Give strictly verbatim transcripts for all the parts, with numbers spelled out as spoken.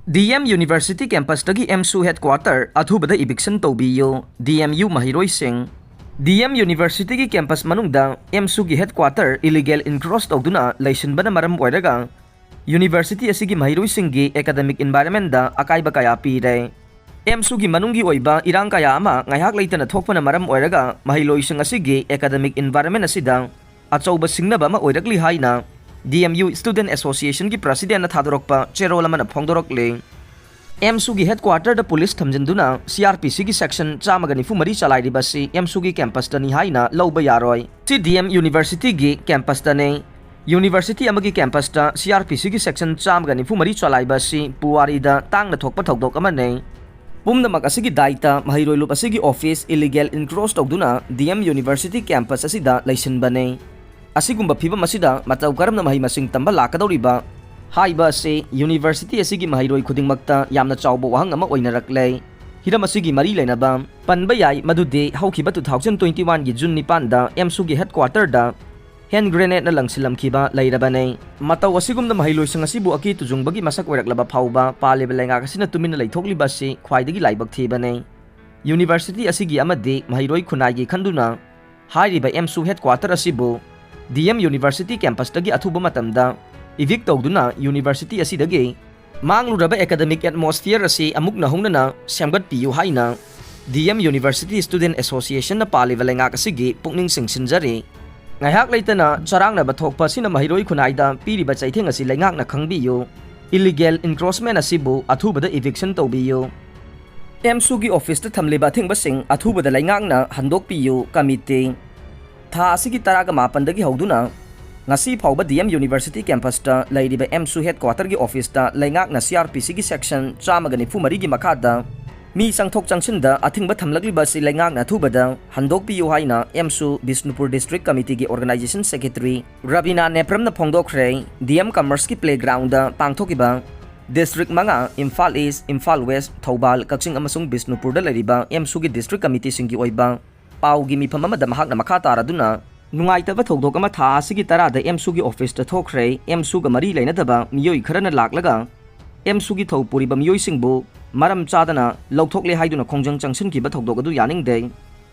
D M University campus ꯇꯒꯤ AMSU headquarter ꯑꯊꯨꯕꯗ eviction ꯇꯧꯕꯤꯌꯨ꯫ D M U ꯃꯍꯩꯔꯣꯏꯁꯤꯡ꯫ D M University ꯒꯤ campus ꯃꯅꯨꯡꯗ AMSU ꯒꯤ headquarter illegal encroach ꯇꯧꯗꯨꯅ ꯂꯩꯁꯤꯟꯕꯅ ꯃꯔꯝ ꯑꯣꯏꯔꯒ university ꯑꯁꯤꯒꯤ ꯃꯍꯩꯔꯣꯏꯁꯤꯡꯒꯤ academic environment ꯗ ꯑꯀꯥꯏꯕ ꯀꯌꯥ ꯄꯤꯔꯦ꯫ AMSU ꯒꯤ ꯃꯅꯨꯡꯒꯤ ꯑꯣꯏꯕ ꯏꯔꯥꯡ ꯀꯌꯥ ꯑꯃ ꯉꯥꯏꯍꯥꯛ ꯂꯩꯇꯅ ꯊꯣꯛꯄꯅ ꯃꯔꯝ ꯑꯣꯏꯔꯒ ꯃꯍꯩꯂꯣꯏꯁꯤꯡ ꯑꯁꯤꯒꯤ academic environment ꯑꯁꯤꯗ ꯑꯆꯧꯕ ꯁꯤꯡꯅꯕ ꯑꯃ ꯑꯣꯏꯔꯛꯂꯤ ꯍꯥꯏꯅ D M U Student Association ꯒꯤ president ꯅ ꯊꯥꯗꯣꯔꯛꯄ ꯆꯦꯔꯣꯜ ꯑꯃꯅ ꯐꯣꯡꯗꯣꯔꯛꯂꯤ꯫ AMSU ꯒꯤ headquarter ꯗ police ꯊꯝꯖꯤꯟꯗꯨꯅ C R P C ꯒꯤ section ꯆꯥꯝꯃꯒ ꯅꯤꯐꯨ ꯃꯔꯤ ꯆꯂꯥꯏꯔꯤꯕ ꯑꯁꯤ AMSU ꯒꯤ campus ꯇꯅꯤ ꯍꯥꯏꯅ ꯂꯧꯕ ꯌꯥꯔꯣꯏ꯫ ꯁꯤ D M University ꯒꯤ campus ꯇꯅꯤ꯫ University ꯑꯃꯒꯤ campus ꯇ C R P C ꯒꯤ section ꯆꯥꯝꯃꯒ ꯅꯤꯐꯨ ꯃꯔꯤ ꯆꯂꯥꯏꯕ ꯑꯁꯤ ꯄꯨꯋꯥꯔꯤꯗ ꯇꯥꯡꯅ ꯊꯣꯛꯄ ꯊꯧꯗꯣꯛ ꯑꯃꯅꯤ꯫ ꯄꯨꯝꯅꯃꯛ ꯑꯁꯤꯒꯤ ꯗꯥꯏꯇ ꯃꯍꯩꯔꯣꯏ ꯂꯨꯞ ꯑꯁꯤꯒꯤ office illegal encroach ꯇꯧꯗꯨꯅ D M University campus ꯑꯁꯤꯗ ꯂꯩꯁꯤꯟꯕꯅꯤ꯫ ꯑꯁꯤꯒꯨꯝꯕ ꯐꯤꯚꯝ ꯑꯁꯤꯗ ꯃꯇꯧ ꯀꯔꯝꯅ ꯃꯍꯩ ꯃꯁꯤꯡ ꯇꯝꯕ ꯂꯥꯛꯀꯗꯧꯔꯤꯕ ꯍꯥꯏꯕ ꯑꯁꯤ university ꯑꯁꯤꯒꯤ ꯃꯍꯩꯔꯣꯏ ꯈꯨꯗꯤꯡꯃꯛꯇ ꯌꯥꯝꯅ ꯆꯥꯎꯕ ꯋꯥꯍꯪ ꯑꯃ ꯑꯣꯏꯅꯔꯛꯂꯦ꯫ ꯍꯤꯔꯝ ꯑꯁꯤꯒꯤ ꯃꯔꯤ ꯂꯩꯅꯕ ꯄꯟꯕ ꯌꯥꯏ, ꯃꯗꯨꯗꯤ ꯍꯧꯈꯤꯕ two thousand twenty one ꯒꯤ June ꯅꯤꯄꯥꯟꯗ AMSU ꯒꯤ headquarter ꯗ hand grenade ꯅ ꯂꯪꯁꯤꯜꯂꯝꯈꯤꯕ ꯂꯩꯔꯕꯅꯤ꯫ ꯃꯇꯧ ꯑꯁꯤꯒꯨꯝꯅ ꯃꯍꯩꯂꯣꯏꯁꯤꯡ ꯑꯁꯤꯕꯨ ꯑꯀꯤ ꯇꯨꯖꯨꯡꯕꯒꯤ ꯃꯁꯛ ꯑꯣꯏꯔꯛꯂꯕ ꯐꯥꯎꯕ ꯄꯥꯜꯂꯤꯕ ꯂꯩꯉꯥꯛ ꯑꯁꯤꯅ ꯇꯨꯃꯤꯟꯅ ꯂꯩꯊꯣꯛꯂꯤꯕ ꯑꯁꯤ ꯈ꯭ꯋꯥꯏꯗꯒꯤ ꯂꯥꯏꯕꯛ ꯊꯤꯕꯅꯤ꯫ University ꯑꯁꯤꯒꯤ ꯑꯃꯗꯤ ꯃꯍꯩꯔꯣꯏ ꯈꯨꯟꯅꯥꯏꯒꯤ ꯈꯟꯗꯨꯅ ꯍꯥꯏꯔꯤꯕ AMSU headquarter ꯑꯁꯤꯕꯨ D M University campus ꯇꯒꯤ ꯑꯊꯨꯕ ꯃꯇꯝꯗ evict ꯇꯧꯗꯨꯅ university ꯑꯁꯤꯗꯒꯤ ꯃꯥꯡꯂꯨꯔꯕ academic atmosphere ꯑꯁꯤ ꯑꯃꯨꯛ ꯅꯧꯍꯧꯅꯅ ꯁꯦꯝꯒꯠꯄꯤꯌꯨ ꯍꯥꯏꯅ D M University Student Association ꯅ ꯄꯥꯜꯂꯤꯕ ꯂꯩꯉꯥꯛ ꯑꯁꯤꯒꯤ ꯄꯨꯛꯅꯤꯡ ꯆꯤꯡꯁꯤꯟꯖꯔꯤ꯫ ꯉꯥꯏꯍꯥꯛ ꯂꯩꯇꯅ ꯆꯔꯥꯡꯅꯕ ꯊꯣꯛꯄ ꯑꯁꯤꯅ ꯃꯍꯩꯔꯣꯏ ꯈꯨꯟꯅꯥꯏꯗ ꯄꯤꯔꯤꯕ ꯆꯩꯊꯦꯡ ꯑꯁꯤ ꯂꯩꯉꯥꯛꯅ ꯈꯪꯕꯤꯌꯨ꯫ Illegal encroachment ꯑꯁꯤꯕꯨ ꯑꯊꯨꯕꯗ eviction ꯇꯧꯕꯤꯌꯨ꯫ AMSU ꯒꯤ office ꯇ ꯊꯝꯂꯤꯕ ꯑꯊꯤꯡꯕꯁꯤꯡ ꯑꯊꯨꯕꯗ ꯂꯩꯉꯥꯛꯅ ꯍꯟꯗꯣꯛꯄꯤꯌꯨ꯫ Committee꯫ ꯊꯥ ꯑꯁꯤꯒꯤ ꯇꯔꯥꯒ ꯃꯥꯄꯟꯗꯒꯤ ꯍꯧꯗꯨꯅ ꯉꯁꯤ ꯐꯥꯎꯕ D M University campus ꯇ ꯂꯩꯔꯤꯕ AMSU headquarter ꯒꯤ office ꯇ ꯂꯩꯉꯥꯛꯅ C R P C ꯒꯤ section ꯆꯥꯝꯃꯒ ꯅꯤꯐꯨ ꯃꯔꯤꯒꯤ ꯃꯈꯥꯗ ꯃꯤ ꯆꯪꯊꯣꯛ ꯆꯪꯁꯤꯟꯗ ꯑꯊꯤꯡꯕ ꯊꯝꯂꯛꯂꯤꯕ ꯑꯁꯤ ꯂꯩꯉꯥꯛꯅ ꯑꯊꯨꯕꯗ ꯍꯟꯗꯣꯛꯄꯤꯌꯨ ꯍꯥꯏꯅ AMSU Bishnupur District Committee ꯒꯤ organization secretary Rabina ꯅꯦꯄ꯭ꯔꯝꯅ ꯐꯣꯡꯗꯣꯛꯈ꯭ꯔꯦ꯫ D M Commerce ꯀꯤ playground ꯗ ꯄꯥꯡꯊꯣꯛꯈꯤꯕ district ꯃꯉꯥ, ꯏꯝꯐꯥꯜ East, ꯏꯝꯐꯥꯜ West, ꯊꯧꯕꯥꯜ, ꯀꯛꯆꯤꯡ ꯑꯃꯁꯨꯡ ꯕꯤꯁꯅꯨꯄꯨꯔꯗ ꯂꯩꯔꯤꯕ AMSU ꯒꯤ district committee ꯁꯤꯡꯒꯤ ꯑꯣꯏꯕ ꯄꯥꯎꯒꯤ ꯃꯤꯐꯝ ꯑꯃꯗ ꯃꯍꯥꯛꯅ ꯃꯈꯥ ꯇꯥꯔꯗꯨꯅ, ꯅꯨꯡꯉꯥꯏꯇꯕ ꯊꯧꯗꯣꯛ ꯑꯃ ꯊꯥ ꯑꯁꯤꯒꯤ ꯇꯔꯥꯗ AMSU ꯒꯤ office ꯇ ꯊꯣꯛꯈ꯭ꯔꯦ꯫ AMSU ꯒ ꯃꯔꯤ ꯂꯩꯅꯗꯕ ꯃꯤꯑꯣꯏ ꯈꯔꯅ ꯂꯥꯛꯂꯒ ꯑꯦꯝꯁꯨꯒꯤ ꯊꯧ ꯄꯨꯔꯤꯕ ꯃꯤꯑꯣꯏꯁꯤꯡꯕꯨ ꯃꯔꯝ ꯆꯥꯗꯅ ꯂꯧꯊꯣꯛꯂꯦ ꯍꯥꯏꯗꯨꯅ ꯈꯣꯡꯖꯪ ꯆꯪꯁꯤꯟꯈꯤꯕ ꯊꯧꯗꯣꯛ ꯑꯗꯨ ꯌꯥꯅꯤꯡꯗꯦ꯫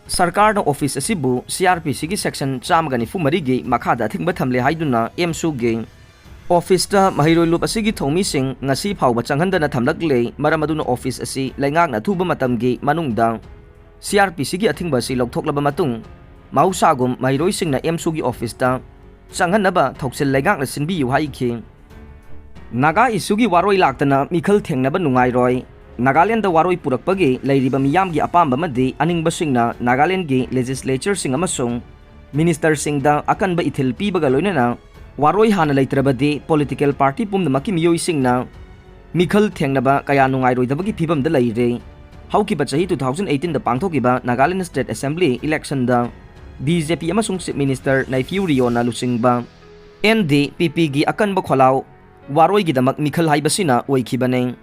ꯁꯔꯀꯥꯔꯅ ꯑꯣꯐꯤꯁ ꯑꯁꯤꯕꯨ ꯁꯤ ꯑꯥꯔ ꯄꯤ ꯁꯤꯒꯤ ꯁꯦꯛꯁꯟ ꯆꯥꯝꯃꯒ ꯅꯤꯐꯨ ꯃꯔꯤꯒꯤ ꯃꯈꯥꯗ ꯑꯊꯤꯡꯕ ꯊꯝꯂꯦ ꯍꯥꯏꯗꯨꯅ ꯑꯦꯝꯁꯨꯒꯤ ꯑꯣꯐꯤꯁꯇ ꯃꯍꯩꯔꯣꯏ ꯂꯨꯞ ꯑꯁꯤꯒꯤ ꯊꯧꯃꯤꯁꯤꯡ ꯉꯁꯤ ꯐꯥꯎꯕ ꯆꯪꯍꯟꯗꯅ ꯊꯝꯂꯛꯂꯦ꯫ ꯃꯔꯝ ꯑꯗꯨꯅ ꯑꯣꯐꯤꯁ ꯑꯁꯤ ꯂꯩꯉꯥꯛꯅ ꯑꯊꯨꯕ ꯃꯇꯝꯒꯤ ꯃꯅꯨꯡꯗ ꯁꯤ ꯑꯥꯔ ꯄꯤ ꯁꯤꯒꯤ ꯑꯊꯤꯡꯕ ꯑꯁꯤ ꯂꯧꯊꯣꯛꯂꯕ ꯃꯇꯨꯡ, ꯃꯍꯧꯁꯥꯒꯨꯝ ꯃꯍꯩꯔꯣꯏꯁꯤꯡꯅ ꯑꯦꯝꯁꯨꯒꯤ ꯑꯣꯐꯤꯁꯇ ꯆꯪꯍꯟꯅꯕ ꯊꯧꯁꯤꯜ ꯂꯩꯉꯥꯛꯅ ꯁꯤꯟꯕꯤꯌꯨ ꯍꯥꯏꯈꯤ꯫ ꯅꯥꯒꯥ ꯏꯁꯨꯒꯤ ꯋꯥꯔꯣꯏ ꯂꯥꯛꯇꯅ ꯃꯤꯈꯜ ꯊꯦꯡꯅꯕ ꯅꯨꯡꯉꯥꯏꯔꯣꯏ꯫ ꯅꯥꯒꯥꯂꯦꯟꯗ ꯋꯥꯔꯣꯏ ꯄꯨꯔꯛꯄꯒꯤ ꯂꯩꯔꯤꯕ ꯃꯤꯌꯥꯝꯒꯤ ꯑꯄꯥꯝꯕ ꯑꯃꯗꯤ ꯑꯅꯤꯡꯕꯁꯤꯡꯅ ꯅꯥꯒꯥꯂꯦꯟꯒꯤ ꯂꯦꯖꯤꯁꯂꯦꯆꯔꯁꯤꯡ ꯑꯃꯁꯨꯡ ꯃꯤꯅꯤꯁꯇꯔꯁꯤꯡꯗ ꯑꯀꯟꯕ ꯏꯊꯤꯜ ꯄꯤꯕꯒ ꯂꯣꯏꯅꯅ ꯋꯥꯔꯣꯏ ꯍꯥꯟꯅ ꯂꯩꯇ꯭ꯔꯕꯗꯤ ꯄꯣꯂꯤꯇꯤꯀꯦꯜ ꯄꯥꯔꯇꯤ ꯄꯨꯝꯅꯃꯛꯀꯤ ꯃꯤꯑꯣꯏꯁꯤꯡꯅ ꯃꯤꯈꯜ ꯊꯦꯡꯅꯕ ꯀꯌꯥ ꯅꯨꯡꯉꯥꯏꯔꯣꯏꯗꯕꯒꯤ ꯐꯤꯕꯝꯗ ꯂꯩꯔꯦ꯫ ꯍꯧꯈꯤꯕ ꯆꯍꯤ two thousand eighteenꯗ ꯄꯥꯡꯊꯣꯛꯈꯤꯕ ꯅꯥꯒꯥꯂꯦꯟ ꯁ꯭ꯇꯦꯠ ꯑꯦꯁꯦꯝꯕ꯭ꯂꯤ ꯏꯂꯦꯛꯁꯟꯗ ꯕꯤ ꯖꯦ ꯄꯤ ꯑꯃꯁꯨꯡ ꯆꯤꯐ ꯃꯤꯅꯤꯁꯇꯔ ꯅꯩꯐꯤꯌꯨ ꯔꯤꯑꯣꯅ ꯂꯨꯆꯤꯡꯕ ꯑꯦꯟ ꯗꯤ ꯄꯤ ꯄꯤꯒꯤ ꯑꯀꯟꯕ ꯈꯣꯜꯂꯥꯎ ꯋꯥꯔꯣꯏꯒꯤꯗꯃꯛ ꯃꯤꯈꯜ ꯍꯥꯏꯕꯁꯤꯅ ꯑꯣꯏꯈꯤꯕꯅꯤ꯫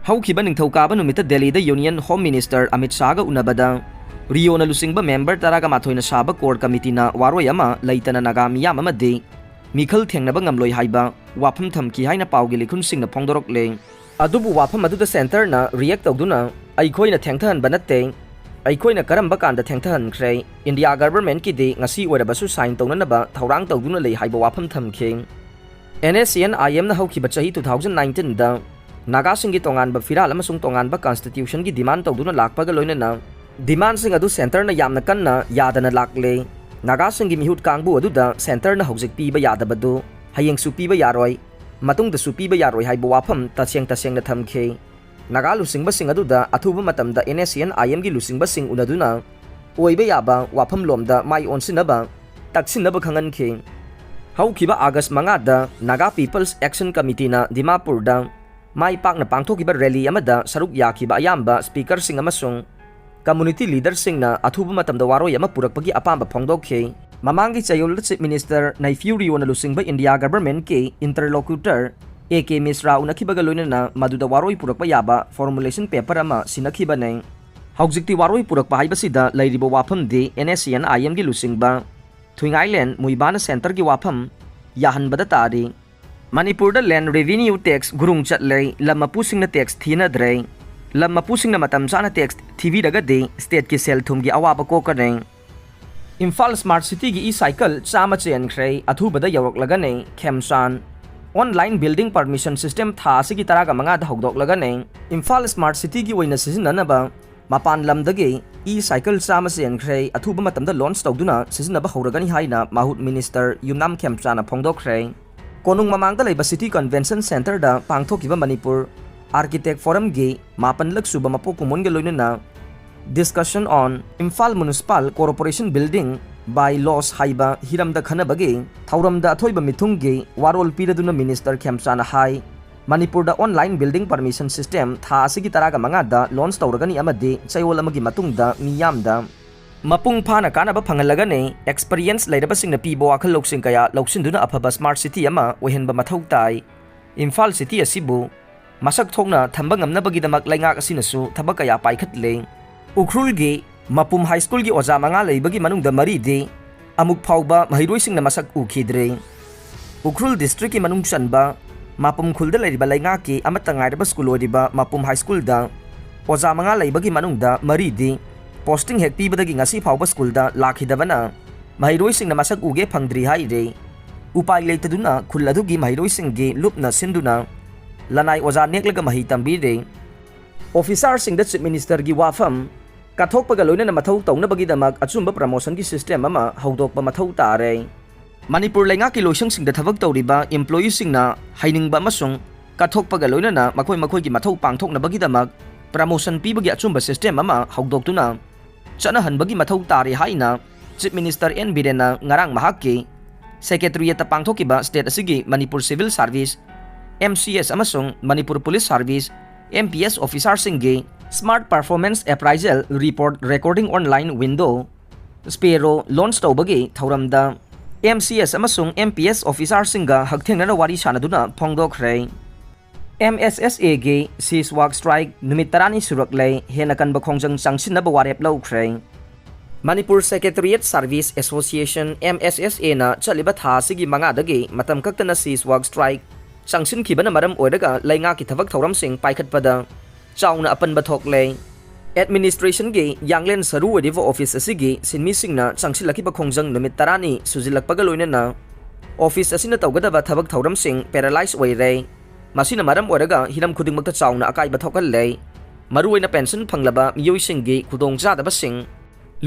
ꯍꯧꯈꯤꯕ ꯅꯤꯡꯊꯧꯀꯥꯕ ꯅꯨꯃꯤꯠꯇ ꯗꯦꯜꯂꯤꯗ ꯌꯨꯅꯤꯌꯟ ꯍꯣꯝ ꯃꯤꯅꯤꯁꯇꯔ ꯑꯃꯤꯠ ꯁꯥꯍꯒ ꯎꯅꯕꯗ ꯔꯤꯑꯣꯅ ꯂꯨꯆꯤꯡꯕ ꯃꯦꯝꯕꯔ ꯇꯔꯥꯒ ꯃꯥꯊꯣꯏꯅ ꯁꯥꯕ ꯀꯣꯔ ꯀꯃꯤꯇꯤꯅ ꯋꯥꯔꯣꯏ ꯑꯃ ꯂꯩꯇꯅ ꯅꯥꯒꯥ ꯃꯤꯌꯥꯝ ꯑꯃꯗꯤ ꯃꯤꯈꯜ ꯊꯦꯡꯅꯕ ꯉꯝꯂꯣꯏ ꯍꯥꯏꯕ ꯋꯥꯐꯝ ꯊꯝꯈꯤ ꯍꯥꯏꯅ ꯄꯥꯎꯒꯤ ꯂꯤꯈꯨꯟꯁꯤꯡꯅ ꯐꯣꯡꯗꯣꯔꯛꯂꯦ꯫ ꯑꯗꯨꯕꯨ ꯋꯥꯐꯝ ꯑꯗꯨꯗ ꯁꯦꯟꯇꯔꯅ ꯔꯤꯌꯦꯛ ꯇꯧꯗꯨꯅ, "ꯑꯩꯈꯣꯏꯅ ꯊꯦꯡꯊꯍꯟꯕ ꯅꯠꯇꯦ, ꯑꯩꯈꯣꯏꯅ ꯀꯔꯝꯕ ꯀꯥꯟꯗ ꯊꯦꯡꯊꯍꯟꯈ꯭ꯔꯦ? ꯏꯟꯗꯤꯌꯥ ꯒꯚꯔꯟꯃꯦꯟꯠꯀꯤꯗꯤ ꯉꯁꯤ ꯑꯣꯏꯔꯕꯁꯨ ꯁꯥꯏꯟ ꯇꯧꯅꯅꯕ ꯊꯧꯔꯥꯡ ꯇꯧꯗꯨꯅ ꯂꯩ" ꯍꯥꯏꯕ ꯋꯥꯐꯝ ꯊꯝꯈꯤ꯫ ꯑꯦꯟ ꯑꯦꯁ ꯁꯤ ꯑꯦꯟ ꯑꯥꯏ ꯑꯦꯝꯅ ꯍꯧꯈꯤꯕ ꯆꯍꯤ two thousand nineteenꯗ ꯅꯥꯒꯥꯁꯤꯡꯒꯤ ꯇꯣꯉꯥꯟꯕ ꯐꯤꯔꯥꯜ ꯑꯃꯁꯨꯡ ꯇꯣꯉꯥꯟꯕ ꯀꯟꯁꯇꯤꯇ꯭ꯌꯨꯁꯟꯒꯤ ꯗꯤꯃꯥꯟ ꯇꯧꯗꯨꯅ ꯂꯥꯛꯄꯒ ꯂꯣꯏꯅꯅ ꯗꯤꯃꯥꯟꯁꯤꯡ ꯑꯗꯨ ꯁꯦꯟꯇꯔꯅ ꯌꯥꯝꯅ ꯀꯟꯅ ꯌꯥꯗꯅ ꯂꯥꯛꯂꯦ꯫ ꯅꯥꯒꯥꯁꯤꯡꯒꯤ ꯃꯤꯍꯨꯠ ꯀꯥꯡꯕꯨ ꯑꯗꯨꯗ ꯁꯦꯟꯇꯔꯅ ꯍꯧꯖꯤꯛ ꯄꯤꯕ ꯌꯥꯗꯕꯗꯨ ꯍꯌꯦꯡꯁꯨ ꯄꯤꯕ ꯌꯥꯔꯣꯏ, ꯃꯇꯨꯡꯗꯁꯨ ꯄꯤꯕ ꯌꯥꯔꯣꯏ ꯍꯥꯏꯕ ꯋꯥꯐꯝ ꯇꯁꯦꯡ ꯇꯁꯦꯡꯅ ꯊꯝꯈꯤ꯫ ꯅꯥꯒꯥ ꯂꯨꯆꯤꯡꯕꯁꯤꯡ ꯑꯗꯨꯗ ꯑꯊꯨꯕ ꯃꯇꯝꯗ ꯑꯦꯟ ꯑꯦꯁ ꯁꯤ ꯑꯦꯟ ꯑꯥꯏ ꯑꯦꯝꯒꯤ ꯂꯨꯆꯤꯡꯕꯁꯤꯡ ꯎꯅꯗꯨꯅ ꯑꯣꯏꯕ ꯌꯥꯕ ꯋꯥꯐꯝꯂꯣꯝꯗ ꯃꯥꯏ ꯑꯣꯟꯁꯤꯟꯅꯕ, ꯇꯛꯁꯤꯟꯅꯕ ꯈꯪꯍꯟꯈꯤ꯫ ꯍꯧꯈꯤꯕ ꯑꯥꯒꯁ ꯃꯉꯥꯗ ꯅꯥꯒꯥ ꯄꯤꯄꯜꯁ ꯑꯦꯛꯁꯟ ꯀꯃꯤꯇꯤꯅ ꯗꯤꯃꯥꯄꯨꯔꯗ ꯃꯥꯏ ꯄꯥꯛꯅ ꯄꯥꯡꯊꯣꯛꯈꯤꯕ ꯔꯦꯂꯤ ꯑꯃꯗ ꯁꯔꯨꯛ ꯌꯥꯈꯤꯕ ꯑꯌꯥꯝꯕ ꯁ꯭ꯄꯤꯀꯔꯁꯤꯡ ꯑꯃꯁꯨꯡ ꯀꯝꯃꯨꯅꯤꯇꯤ ꯂꯤꯗꯔꯁꯤꯡꯅ ꯑꯊꯨꯕ ꯃꯇꯝꯗ ꯋꯥꯔꯣꯏ ꯑꯃ ꯄꯨꯔꯛꯄꯒꯤ ꯑꯄꯥꯝꯕ ꯐꯣꯡꯗꯣꯛꯈꯤ꯫ ꯃꯃꯥꯡꯒꯤ ꯆꯌꯣꯜꯗ ꯆꯤꯐ ꯃꯤꯅꯤꯁꯇꯔ ꯅꯩꯐꯤꯌꯨ ꯔꯤꯑꯣꯅ ꯂꯨꯆꯤꯡꯕ ꯏꯟꯗꯤꯌꯥ ꯒꯚꯔꯟꯃꯦꯟꯠꯀꯤ ꯏꯟꯇꯔꯂꯣꯀ꯭ꯌꯨꯇꯔ ꯑꯦ ꯀꯦ ꯃꯤꯁ꯭ꯔꯥ ꯎꯅꯈꯤꯕꯒ ꯂꯣꯏꯅꯅ ꯃꯗꯨꯗ ꯋꯥꯔꯣꯏ ꯄꯨꯔꯛꯄ ꯌꯥꯕ ꯐꯣꯔꯃꯨꯂꯦꯁꯟ ꯄꯦꯄꯔ ꯑꯃ ꯁꯤꯟꯅꯈꯤꯕꯅꯤ꯫ ꯍꯧꯖꯤꯛꯇꯤ ꯋꯥꯔꯣꯏ ꯄꯨꯔꯛꯄ ꯍꯥꯏꯕꯁꯤꯗ ꯂꯩꯔꯤꯕ ꯋꯥꯐꯝꯗꯤ ꯑꯦꯟ ꯑꯦꯁ ꯁꯤ ꯑꯦꯟ ꯑꯥꯏ ꯑꯦꯝꯒꯤ ꯂꯨꯆꯤꯡꯕ ꯊꯨꯏꯉꯥꯏꯂꯦꯟ ꯃꯨꯏꯕꯥꯅ ꯁꯦꯟꯇꯔꯒꯤ ꯋꯥꯐꯝ ꯌꯥꯍꯟꯕꯗ ꯇꯥꯔꯤ꯫ ꯃꯅꯤꯄꯨꯔꯗ land revenue tax ꯒꯨꯔꯨꯡ ꯆꯠꯂꯦ, ꯂꯝ ꯃꯄꯨꯁꯤꯡꯅ tax ꯊꯤꯅꯗ꯭ꯔꯦ꯫ ꯂꯝ ꯃꯄꯨꯁꯤꯡꯅ ꯃꯇꯝ ꯆꯥꯅ tax ꯊꯤꯕꯤꯔꯒꯗꯤ stateꯀꯤ ꯁꯦꯜ ꯊꯨꯝꯒꯤ ꯑꯋꯥꯕ ꯀꯣꯛꯀꯅꯤ꯫ ꯏꯝꯐꯥꯜ Smart Cityꯒꯤ e-cycle ꯆꯥꯝꯃ ꯆꯦꯟꯈ꯭ꯔꯦ, ꯑꯊꯨꯕꯗ ꯌꯧꯔꯛꯂꯒꯅꯤ꯫ ꯈꯦꯝꯆꯥꯟ꯫ Online building permission system ꯊꯥ ꯑꯁꯤꯒꯤ ꯇꯔꯥꯒ ꯃꯉꯥꯗ ꯍꯧꯗꯣꯛꯂꯒꯅꯤ꯫ ꯏꯝꯐꯥꯜ Smart Cityꯒꯤ ꯑꯣꯏꯅ ꯁꯤꯖꯤꯟꯅꯅꯕ ꯃꯄꯥꯟ ꯂꯝꯗꯒꯤ e-cycle ꯆꯥꯝꯃ ꯆꯦꯟꯈ꯭ꯔꯦ, ꯑꯊꯨꯕ ꯃꯇꯝꯗ launch ꯇꯧꯗꯨꯅ ꯁꯤꯖꯤꯟꯅꯕ ꯍꯧꯔꯒꯅꯤ ꯍꯥꯏꯅ ꯃꯍꯨꯠ minister ꯌꯨꯝꯅꯥꯝ ꯈꯦꯝꯆꯥꯅ ꯐꯣꯡꯗꯣꯛꯈ꯭ꯔꯦ꯫ ꯀꯣꯅꯨꯡ ꯃꯃꯥꯡꯗ ꯂꯩꯕ City Convention Centreꯗ ꯄꯥꯡꯊꯣꯛꯈꯤꯕ ꯃꯅꯤꯄꯨꯔ Architect Forumꯒꯤ ꯃꯥꯄꯟꯂꯛ ꯁꯨꯕ ꯃꯄꯣꯛ ꯀꯨꯝꯑꯣꯟꯒ ꯂꯣꯏꯅꯅ Discussion on Imphal Municipal Corporation Building By Laws ꯍꯥꯏꯕ ꯍꯤꯔꯝꯗ ꯈꯟꯅꯕꯒꯤ ꯊꯧꯔꯝꯗ ꯑꯊꯣꯏꯕ ꯃꯤꯊꯨꯡꯒꯤ ꯋꯥꯔꯣꯜ ꯄꯤꯔꯗꯨꯅ minister ꯈꯦꯝꯆꯥꯅ ꯍꯥꯏ, ꯃꯅꯤꯄꯨꯔꯗ online building permission system ꯊꯥ ꯑꯁꯤꯒꯤ ꯇꯔꯥꯒ ꯃꯉꯥꯗ launch ꯇꯧꯔꯒꯅꯤ ꯑꯃꯗꯤ ꯆꯌꯣꯜ ꯑꯃꯒꯤ ꯃꯇꯨꯡꯗ ꯃꯤꯌꯥꯝꯗ ꯃꯄꯨꯡ ꯐꯥꯅ ꯀꯥꯟꯅꯕ ꯐꯪꯍꯜꯂꯒꯅꯤ꯫ Experience ꯂꯩꯔꯕꯁꯤꯡꯅ ꯄꯤꯕ ꯋꯥꯈꯜ ꯂꯧꯁꯤꯡ ꯀꯌꯥ ꯂꯧꯁꯤꯟꯗꯨꯅ ꯑꯐꯕ smart city ꯑꯃ ꯑꯣꯏꯍꯟꯕ ꯃꯊꯧ ꯇꯥꯏ꯫ ꯏꯝꯐꯥꯜ city ꯑꯁꯤꯕꯨ ꯃꯁꯛ ꯊꯣꯛꯅ ꯊꯝꯕ ꯉꯝꯅꯕꯒꯤꯗꯃꯛ ꯂꯩꯉꯥꯛ ꯑꯁꯤꯅꯁꯨ ꯊꯕꯛ ꯀꯌꯥ ꯄꯥꯏꯈꯠꯂꯦ꯫ ꯎꯈ꯭ꯔꯨꯜꯒꯤ ꯃꯄꯨꯝ High Schoolꯒꯤ ꯑꯣꯖꯥ ꯃꯉꯥ ꯂꯩꯕꯒꯤ ꯃꯅꯨꯡꯗ ꯃꯔꯤꯗꯤ ꯑꯃꯨꯛ ꯐꯥꯎꯕ ꯃꯍꯩꯔꯣꯏꯁꯤꯡꯅ ꯃꯁꯛ ꯎꯈꯤꯗ꯭ꯔꯦ꯫ ꯎꯈ꯭ꯔꯨꯜ districtꯀꯤ ꯃꯅꯨꯡ ꯆꯟꯕ ꯃꯥꯄꯨꯝ ꯈꯨꯜꯗ ꯂꯩꯔꯤꯕ ꯂꯩꯉꯥꯛꯀꯤ ꯑꯃꯠꯇ ꯉꯥꯏꯔꯕ school ꯑꯣꯏꯔꯤꯕ ꯃꯥꯄꯨꯝ High Schoolꯗ ꯑꯣꯖꯥ ꯃꯉꯥ ꯂꯩꯕꯒꯤ ꯃꯅꯨꯡꯗ ꯃꯔꯤꯗꯤ posting ꯍꯦꯛ ꯄꯤꯕꯗꯒꯤ ꯉꯁꯤ ꯐꯥꯎꯕ schoolꯗ ꯂꯥꯛꯈꯤꯗꯕꯅ ꯃꯍꯩꯔꯣꯏꯁꯤꯡꯅ ꯃꯁꯛ ꯎꯒꯦ ꯐꯪꯗ꯭ꯔꯤ ꯍꯥꯏꯔꯤ꯫ ꯎꯄꯥꯏ ꯂꯩꯇꯗꯨꯅ ꯈꯨꯜ ꯑꯗꯨꯒꯤ ꯃꯍꯩꯔꯣꯏꯁꯤꯡꯒꯤ ꯂꯨꯞꯅ ꯁꯤꯟꯗꯨꯅ ꯂꯅꯥꯏ ꯑꯣꯖꯥ ꯅꯦꯛꯂꯒ ꯃꯍꯩ ꯇꯝꯕꯤꯔꯦ꯫ Officerꯁꯤꯡꯗ Chief Ministerꯒꯤ ꯋꯥꯐꯝ ꯀꯠꯊꯣꯛꯄꯒ ꯂꯣꯏꯅꯅ ꯃꯊꯧ ꯇꯧꯅꯕꯒꯤꯗꯃꯛ ꯑꯆꯨꯝꯕ promotionꯒꯤ system ꯑꯃ ꯍꯧꯗꯣꯛꯄ ꯃꯊꯧ ꯇꯥꯔꯦ꯫ ꯃꯅꯤꯄꯨꯔ ꯂꯩꯉꯥꯛꯀꯤ ꯂꯣꯏꯁꯪꯁꯤꯡꯗ ꯊꯕꯛ ꯇꯧꯔꯤꯕ employeeꯁꯤꯡꯅ ꯍꯩꯅꯤꯡꯕ ꯑꯃꯁꯨꯡ ꯀꯠꯊꯣꯛꯄꯒ ꯂꯣꯏꯅꯅ ꯃꯈꯣꯏ ꯃꯈꯣꯏꯒꯤ ꯃꯊꯧ ꯄꯥꯡꯊꯣꯛꯅꯕꯒꯤꯗꯃꯛ promotion ꯄꯤꯕꯒꯤ ꯑꯆꯨꯝꯕ system ꯑꯃ ꯍꯧꯗꯣꯛꯇꯨꯅ ꯆꯠꯅꯍꯟꯕꯒꯤ ꯃꯊꯧ ꯇꯥꯔꯦ ꯍꯥꯏꯅ Chief Minister N. ꯕꯤꯔꯦꯟꯅ ꯉꯔꯥꯡ ꯃꯍꯥꯛꯀꯤ Secretariatꯇ ꯄꯥꯡꯊꯣꯛꯈꯤꯕ state ꯑꯁꯤꯒꯤ ꯃꯅꯤꯄꯨꯔ Civil Service, MCS, ꯑꯃꯁꯨꯡ Manipur Police Service, MPS, officerꯁꯤꯡꯒꯤ Smart Performance Appraisal Report Recording Online Window, SPARO, launch ꯇꯧꯕꯒꯤ ꯊꯧꯔꯝꯗ MCS ꯑꯃꯁꯨꯡ MPS officerꯁꯤꯡꯒ ꯍꯛꯊꯦꯡꯅꯅ ꯋꯥꯔꯤ ꯁꯥꯅꯗꯨꯅ ꯐꯣꯡꯗꯣꯛꯈ꯭ꯔꯦ꯫ MSSAꯒꯤ cease work strike ꯅꯨꯃꯤꯠ ꯇꯔꯥꯅꯤ ꯁꯨꯔꯛꯂꯦ, ꯍꯦꯟꯅ ꯀꯟꯕ ꯈꯣꯡꯖꯪ ꯆꯪꯁꯤꯟꯅꯕ ꯋꯥꯔꯦꯞ ꯂꯧꯈ꯭ꯔꯦ꯫ Manipur Secretariat Service Association, M S S A ꯅ ꯆꯠꯂꯤꯕ ꯊꯥ ꯑꯁꯤꯒꯤ ꯃꯉꯥꯗꯒꯤ ꯃꯇꯝ ꯀꯛꯇꯅ cease work strike ꯆꯪꯁꯤꯟꯈꯤꯕꯅ ꯃꯔꯝ ꯑꯣꯏꯔꯒ ꯂꯩꯉꯥꯛꯀꯤ ꯊꯕꯛ ꯊꯧꯔꯝꯁꯤꯡ ꯄꯥꯏꯈꯠꯄꯗ ꯆꯥꯎꯅ ꯑꯄꯟꯕ ꯊꯣꯛꯂꯦ꯫ Administration ꯒꯤ ꯌꯥꯡꯂꯦꯟ ꯁꯔꯨ ꯑꯣꯏꯔꯤꯕ office ꯑꯁꯤꯒꯤ ꯁꯤꯟꯃꯤꯁꯤꯡꯅ ꯆꯪꯁꯤꯜꯂꯛꯈꯤꯕ ꯈꯣꯡꯖꯪ ꯅꯨꯃꯤꯠ ꯇꯔꯥꯅꯤ ꯁꯨꯖꯤꯜꯂꯛꯄꯒ ꯂꯣꯏꯅꯅ office ꯑꯁꯤꯅ ꯇꯧꯒꯗꯕ ꯊꯕꯛ ꯊꯧꯔꯝꯁꯤꯡ paralyse ꯑꯣꯏꯔꯦ꯫ ꯃꯁꯤꯅ ꯃꯔꯝ ꯑꯣꯏꯔꯒ ꯍꯤꯔꯝ ꯈꯨꯗꯤꯡꯃꯛꯇ ꯆꯥꯎꯅ ꯑꯀꯥꯏꯕ ꯊꯣꯛꯍꯜꯂꯦ꯫ ꯃꯔꯨꯑꯣꯏꯅ pension ꯐꯪꯂꯕ ꯃꯤꯑꯣꯏꯁꯤꯡꯒꯤ ꯈꯨꯗꯣꯡꯆꯥꯗꯕꯁꯤꯡ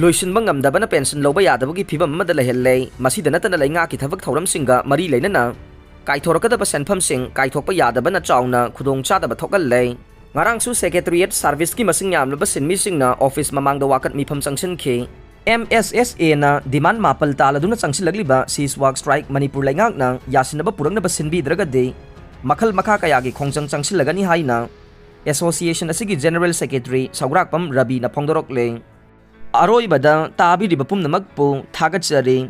ꯂꯣꯏꯁꯤꯟꯕ ꯉꯝꯗꯕꯅ pension ꯂꯧꯕ ꯌꯥꯗꯕꯒꯤ ꯐꯤꯚꯝ ꯑꯃꯗ ꯂꯩꯍꯜꯂꯦ꯫ ꯃꯁꯤꯗ ꯅꯠꯇꯅ ꯂꯩꯉꯥꯛꯀꯤ ꯊꯕꯛ ꯊꯧꯔꯝꯁꯤꯡꯒ ꯃꯔꯤ ꯂꯩꯅꯅ ꯀꯥꯏꯊꯣꯔꯛꯀꯗꯕ ꯁꯦꯟꯐꯝꯁꯤꯡ ꯀꯥꯏꯊꯣꯛꯄ ꯌꯥꯗꯕꯅ ꯆꯥꯎꯅ ꯈꯨꯗꯣꯡꯆꯥꯗꯕ ꯊꯣꯛꯍꯜꯂꯦ꯫ ꯉꯔꯥꯡꯁꯨ Secretariat Service ꯀꯤ ꯃꯁꯤꯡ ꯌꯥꯝꯂꯕ ꯁꯤꯟꯃꯤꯁꯤꯡꯅ office ꯃꯃꯥꯡꯗ ꯋꯥꯀꯠ ꯃꯤꯐꯝ ꯆꯪꯁꯤꯟꯈꯤ꯫ M S S A ꯅ demand ꯃꯥꯄꯜ ꯇꯥꯜꯂꯗꯨꯅ ꯆꯪꯁꯤꯜꯂꯛꯂꯤꯕ cease work strike ꯃꯅꯤꯄꯨꯔ ꯂꯩꯉꯥꯛꯅ ꯌꯥꯁꯤꯟꯅꯕ ꯄꯨꯔꯛꯅꯕ ꯁꯤꯟꯕꯤꯗ꯭ꯔꯒꯗꯤ ꯃꯈꯜ ꯃꯈꯥ ꯀꯌꯥꯒꯤ ꯈꯣꯡꯖꯪ ꯆꯪꯁꯤꯜꯂꯒꯅꯤ ꯍꯥꯏꯅ association ꯑꯁꯤꯒꯤ General Secretary ꯁꯧꯒ꯭ꯔꯥꯛꯄꯝ ꯔꯕꯤꯅ ꯐꯣꯡꯗꯣꯔꯛꯂꯦ꯫ ꯑꯔꯣꯏꯕꯗ ꯇꯥꯕꯤꯔꯤꯕ ꯄꯨꯝꯅꯃꯛꯄꯨ ꯊꯥꯒꯠꯆꯔꯤ꯫